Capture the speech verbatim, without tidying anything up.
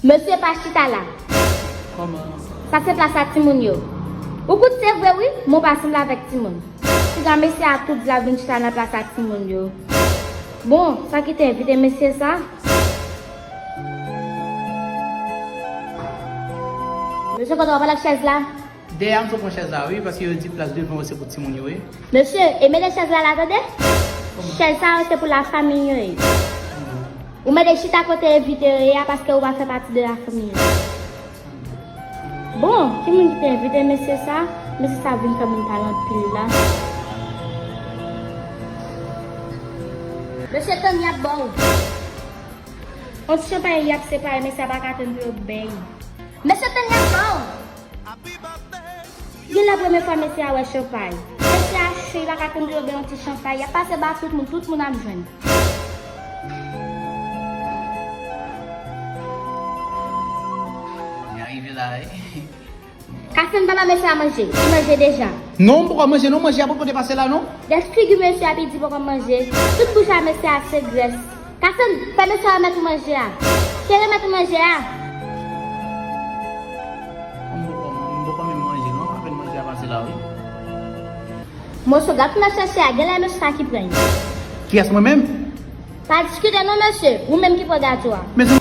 Mesye pa chita la. Kòman? Sa se plas a timoun yo. Ou kout se vre wi, men w pa sanble avèk timoun. Piga mesye a tou di l ap vin chita nan plas a timoun yo. Bon, sa ki te envite mesye sa? Mesye, kote w ap al ak chèz la? Dèyè a, m sot pran chèz la, wi, paske yo di plas devan yo se pou timoun yo ye. Mesye, e mete chèz la la, tande? Kòman? Chèz sa yo se pou lafanmi yo ye. Ou mete chita kote envite yo ye a, paske ou pa fè pati de lafanmi yo. Bon, ki moun ki te envite mesye sa? Mesye sa vin fè moun pale anpil la. Mesye, tann y ap ba w. On ti chanpay y ap separe, mesye a pa ka tann pou yo bay. Mesye, tann y ap ba w. Genlè premye fwa mesye a wè chanpay. Mesye a cho, li pa ka tann pou yo bay yon ti chanpay. Y ap pase ba tout moun, tout moun ap jwenn. Li arive la, wi. Kasen, pa ba mesye a manje. Li manje deja. Non, m poko manje, non, manje a poko te pase la, non. Gad figi mesye a, pi di poko manje. Tout bouch a mesye a se grès. Kasen, fè mesye a remèt ou manje a. Fè remèt ou manje a. M poko, m poko menm manje, non. Apèn manje a pase la, wi. Moso, gad pou n ap chèche a, genlè mesye sa ki pran l. Kiyès, mwen menm? Pa diskite non, mesye. Ou menm ki pran gato a. Mesye,